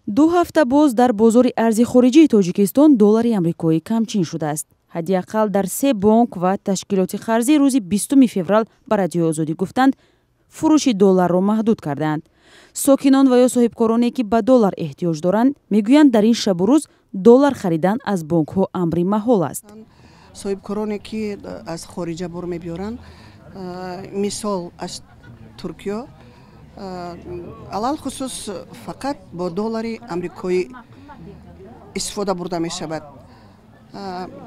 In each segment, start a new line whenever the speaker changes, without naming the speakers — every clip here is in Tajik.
2 ҳафта боз дар бозори арзи хориҷии Тоҷикистон доллари амрикоӣ камчин шудааст. Ҳадди ақал дар се бонк ва ташкилоти қарзӣ рӯзи 20 феврал ба Радиои Озодӣ гуфтанд, фурӯши долларро маҳдуд кардаанд. Сокинон ва ё соҳибкороне, ки ба доллар эҳтиёҷ доранд, мегӯянд, дар ин шабу рӯз доллар харидан аз бонкҳо амри маҳол аст.
Соҳибкороне, ки аз хориҷа бор мебиёранд, мисол, аз Туркиё, алалхусус фақат бо доллари амрикоӣ истифода бурда мешавад.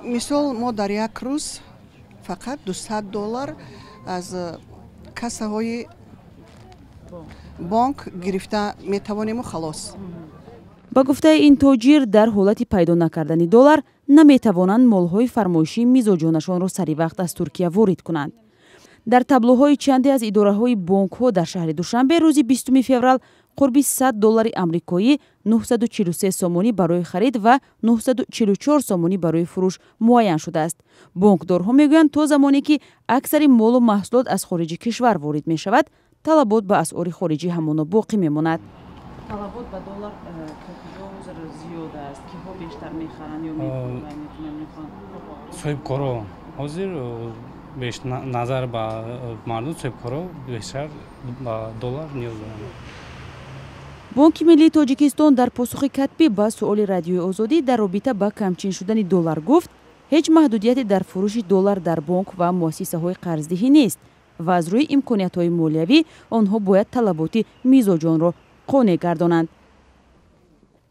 Мисол, мо дар як рӯз фақат 200 доллар аз кассаҳои бонк гирифта метавонему халос.
Ба гуфтаи ин тоҷир, дар ҳолати пайдо накардани доллар наметавонанд молҳои фармоишии мизоҷонашонро сари вақт аз Туркия ворид кунанд. Дар таблоҳои чанде аз идораҳои бонкҳо дар шаҳри Душанбе рӯзи 20 феврал қурби 100 доллари амрикоӣ 943 сомонӣ барои харид ва 944 сомонӣ барои фурӯш муайян шудааст. Бонкдорҳо мегӯянд, то замоне ки аксари молу маҳсулот аз хориҷи кишвар ворид мешавад, талабот ба асъори хориҷӣ ҳамоно боқӣ мемонад. Талабот ба доллар то куҷо ҳозир зиёд аст? Киҳо бештар мехаранд ё
Соҳибкоро ҳозир назар ба мардум, соҳибкоро бештар ба доллар ниёз доранд.
Бонки миллии Тоҷикистон дар посухи катбӣ ба суоли Радиои Озодӣ дар робита ба камчин шудани доллар гуфт, ҳеҷ маҳдудияте дар фурӯши доллар дар бонк ва муассисаҳои қарздиҳӣ нест ва аз рӯи имкониятҳои молиявӣ онҳо бояд талаботи мизоҷонро қонеъ гардонанд.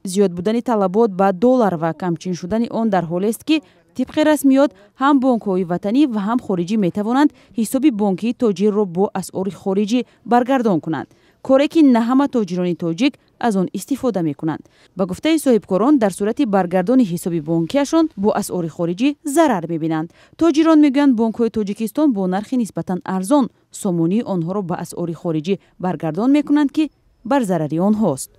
Зиёд будани талабот ба доллар ва камчин шудани он дар ҳолест, ки тибқи расмиёт ҳам бонкҳои ватанӣ ва ҳам хориҷӣ метавонанд ҳисоби бонкии тоҷирро бо асъори хориҷӣ баргардон кунанд, коре ки на ҳама тоҷирони тоҷик аз он истифода мекунанд. Ба гуфтаи соҳибкорон, дар сурати баргардони ҳисоби бонкиашон бо асъори хориҷӣ зарар мебинанд. Тоҷирон мегӯянд, бонкҳои Тоҷикистон бо нархи нисбатан арзон сомонии онҳоро ба асъори хориҷӣ баргардон мекунанд, ки бар зарари онҳост.